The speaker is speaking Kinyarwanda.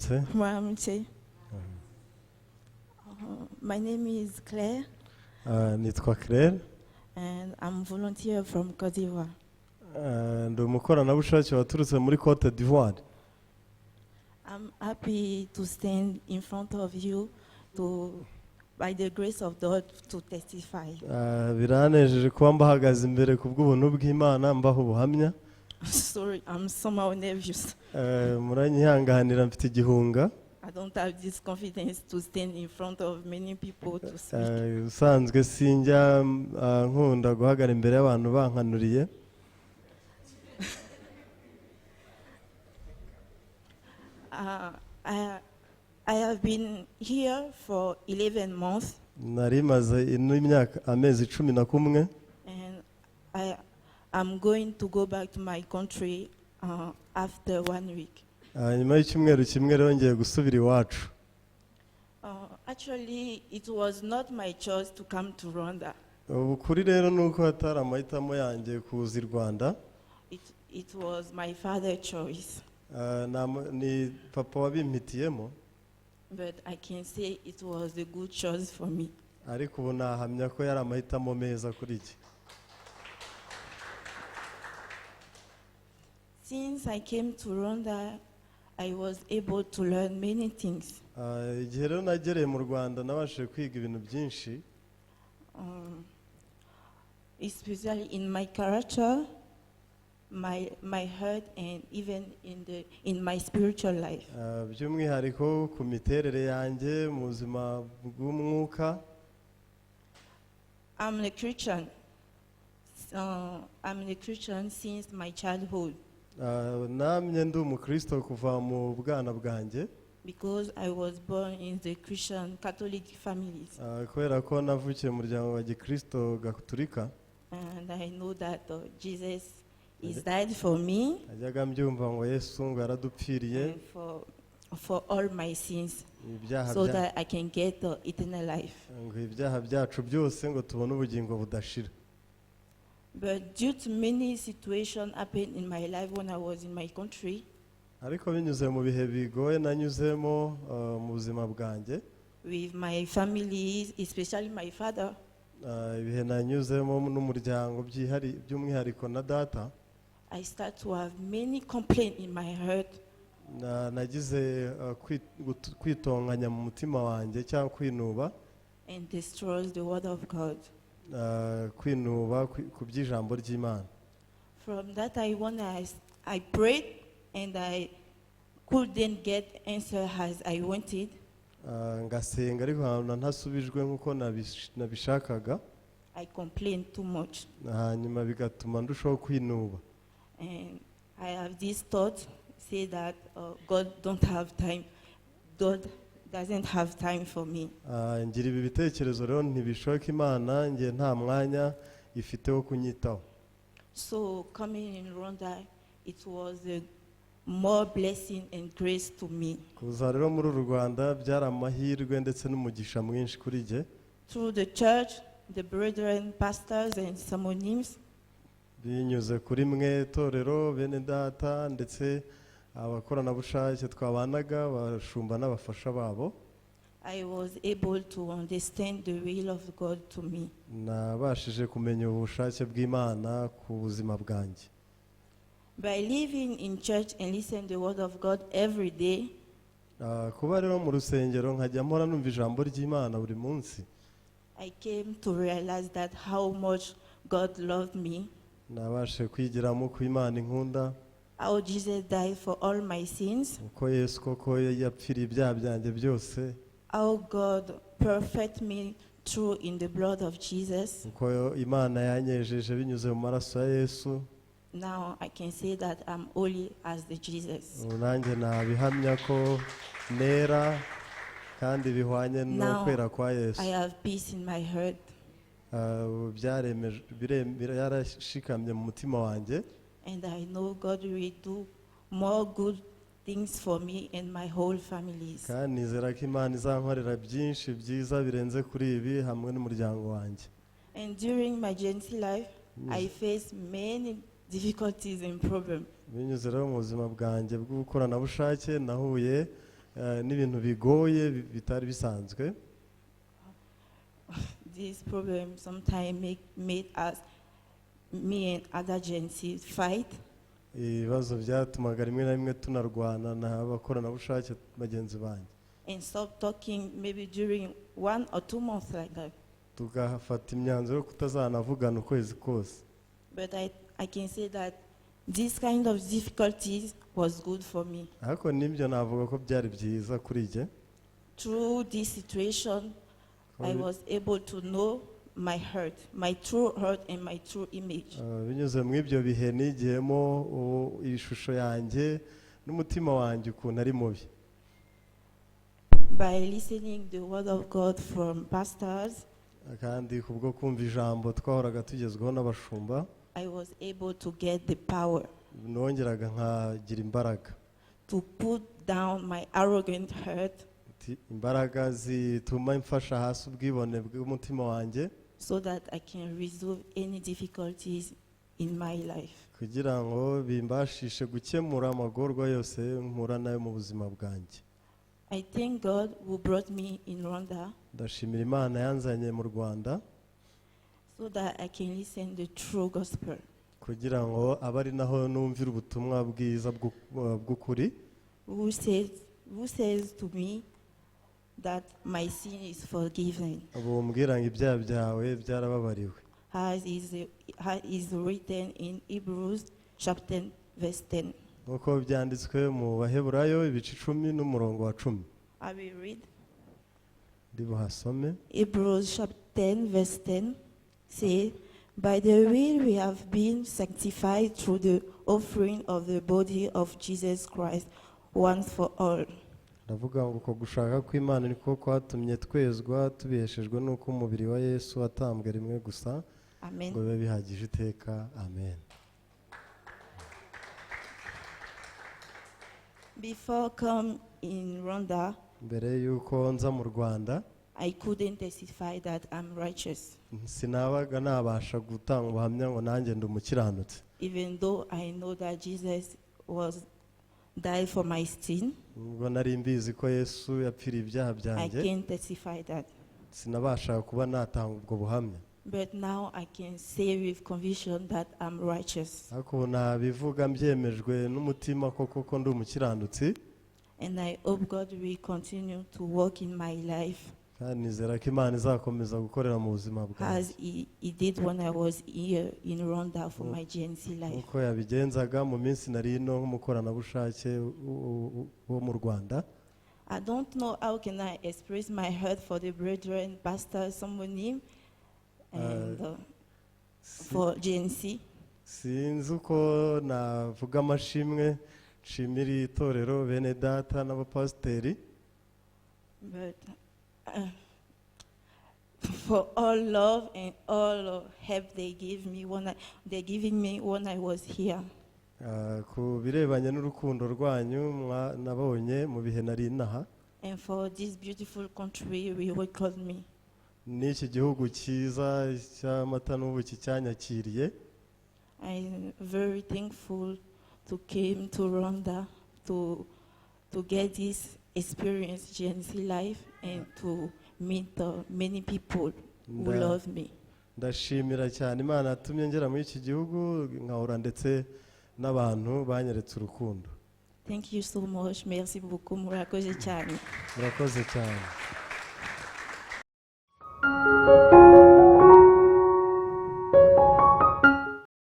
Mwaramutse. Mwaramutse. My name is Claire, Nitwa Claire. And I'm volunteer from Cote d'Ivoire. Ndi umukoranabushake waturutse muri Cote d'Ivoire. I'm happy to stand in front of you to, by the grace of God, to testify. Biranejeje kuba mbahagaze imbere ku bw'ubuntu bw'Imana mbaha ubuhamya. Sorry, I'm somehow nervous. Muranyihanganira mfite igihunga. I don't have this confidence to stand in front of many people to speak. Usanzwe sinjya nkunda guhagarara imbere y'abantu bankanuriye. I have been here for 11 months, Nari maze ino imyaka amezi 11. And I am going to go back to my country after one week. Nyuma y'icyumweru kimwe rero ngiye gusubira iwacu. Actually, it was not my choice to come to Rwanda. Ukuri rero ni uko hatari amahitamo yanjye kuza i Rwanda. It was my father's choice. Ni papa wabimpitiyemo. But I can say it was a good choice for me. Ariko ubu nahamya ko yari amahitamo meza kuri iki. Since I came to Rwanda, I was able to learn many things. Igihe rero nagereye mu Rwanda nabashije kwiga ibintu byinshi. Especially in my character, my heart, and even in my spiritual life. By'umwihariko ku miterere yanjye mu buzima bw'umwuka. I'm a Christian. I'm a Christian since my childhood. Namye ndi umukristo kuva mu bwana bwanjye. Because I was born in the Christian Catholic families. Kubera ko navukiye mu muryango wa gikristo gaturika. And I know that Jesus is died for me. Najyaga mbyumva ngo Yesu ngo yaradupfiriye. And for all my sins, Ibyaha so that I can get eternal life. Ngo ibyaha byacu byose ngo tubone ubugingo budashira. But due to many situations happened in my life when I was in my country, Ariko binyuze mu bihe bigoye nanyuzemo mu buzima bwanjye, with my family, especially my father, ibihe nanyuzemo n'umuryango by'umwihariko na data, I start to have many complaints in my heart. Nagize kwitonganya mu mutima wanjye cyangwa kwinuba. And destroys the word of God. Kwinuba ku by'ijambo ry'Imana. From that I prayed and I couldn't get answer as I wanted. Ngasenga ariko nkabona ntasubijwe nk'uko nabishakaga. I complained too much. Hanyuma bigatuma ndushaho kwinuba. And I have this thought, say that God don't have time. God doesn't have time for me. Ngira ibi bitekerezo rero ntibishoboka Imana nge nta mwanya ifite wo kunyitaho. So coming in Rwanda, it was a more blessing and grace to me. Kuza rero muri uru Rwanda byari amahirwe ndetse n'umugisha mwinshi kuri jye. Through the church, the brethren, pastors and sermonims. Binyuze kuri mwe torero bene data ndetse abakoranabushake twabanaga abashumba n'abafasha babo. I was able to understand the will of God to me. Nabashije kumenya ubushake bw'Imana ku buzima bwanjye. By living in church and listen the word of God every day, Kuba rero mu rusengero nkajya mpora numva ijambo ry'Imana buri munsi, I came to realize that how much God loved me, nabashe kwigiramo ku Imana inkunda, how Jesus died for all my sins, uko Yesu koko yapfiriye ibyaha byanjye byose, how God perfect me through in the blood of Jesus. Uko Imana yanyejeje binyuze mu maraso ya Yesu. Now I can say that I'm holy as the Jesus. Ubu nanjye nabihamya ko nera kandi bihwanye no Now kwera kwa Yesu. I have peace in my heart. Byarashikamye mu mutima wanjye. And I know God will do more good things for me and my whole families. Kandi nizera ko Imana izankorera byinshi byiza birenze kuri ibi hamwe n'umuryango wanjye. And during my gentle life, I faced many difficulties and problems. Binyuze rero mu buzima bwanjye bw'ubukoranabushake nahuye n'ibintu bigoye bitari bisanzwe. This problem sometimes made us, me and other GNC, fight. Ibibazo byatumaga rimwe na rimwe tunarwana n'abakoranabushake bagenzi banjye And stop talking maybe during 1 or 2 months like that. Tugafata imyanzuro yo kutazanavugana ukwezi kose. But I can say that this kind of difficulties was good for me. Ariko n'ibyo navuga ko byari byiza kuri jye. Through this situation, I was able to know my heart, my true heart and my true image. Binyuze muri ibyo bihe nigiyemo ishusho yanjye n'umutima wanjye ukuntu ari mubi. By listening the word of God from pastors, Kandi kubwo kumva ijambo twahoraga tugezweho n'abashumba, I was able to get the power nongeraga nkagira imbaraga to put down my arrogant heart Ati, imbaraga zituma mfasha hasi ubwibone bw'umutima wanjye so that I can resolve any difficulties in my life. Kugira ngo bimbashishe gukemura amagorwa yose mpura nayo mu buzima bwanjye. I thank God who brought me in Rwanda Ndashimira Imana yanzanye mu Rwanda so that I can listen the true gospel. Kugira ngo abe ari naho numvira ubutumwa bwiza bw'ukuri. Who says to me that my sin is forgiven, Bumbwira ngo ibyaha byawe byarababariwe, as is written in Hebrews chapter 10, verse 10. Nk'uko byanditswe mu Baheburayo ibice 10 n'umurongo wa 10. I will read. Ndi buhasome. Hebrews chapter 10, verse 10 say, "By the will we have been sanctified through the offering of the body of Jesus Christ once for all." Ndavuga ngo uko gushaka kw'Imana niko kwatumye twezwa tubiheshejwe n'uko umubiri wa Yesu watambwe rimwe gusa Amen. ngo bibe bihagije iteka. Amen. Before come in Rwanda, Mbere y'uko nza mu Rwanda, I couldn't testify that I'm righteous, sinabaga nabasha gutanga ubuhamya ngo nanjye ndi umukiranutsi, even though I know that Jesus was died for my sin. Ubwo nari mbizi ko Yesu yapfiriye ibyaha I byanjye, can't testify that. Sinabashaga kuba natanga ubwo buhamya. But now I can say with conviction that I'm righteous. Ariko ubu nabivuga mbyemejwe n'umutima koko ko ndi umukiranutsi. And I hope God will continue to work in my life Kandi nizera ko Imana izakomeza gukorera mu buzima bwanjye as he did when I was here in Rwanda for my GNC life. Nk'uko yabigenzaga mu minsi nari ino nk'umukoranabushake wo mu Rwanda. I don't know how can I express my heart for the brethren, Pastor Somoni, and for GNC. Sinzi uko navuga amashimwe nshimira itorero bene data n'abapasiteri. But for all love and all help they give me when I, they giving me when I was here. Ku birebanye n'urukundo rwanyu nabonye mu bihe nari inaha And for this beautiful country we welcome me. N'iki gihugu cyiza cy'amata n'ubuki cyanyakiriye. I'm very thankful to came to Rwanda to get this experience GNC life and to meet many people who love me. Ndashimira cyane Imana yatumye ngera muri iki gihugu nkahura ndetse n'abantu banyeretse urukundo. Thank you so much. Merci beaucoup. Murakoze cyane. Murakoze cyane.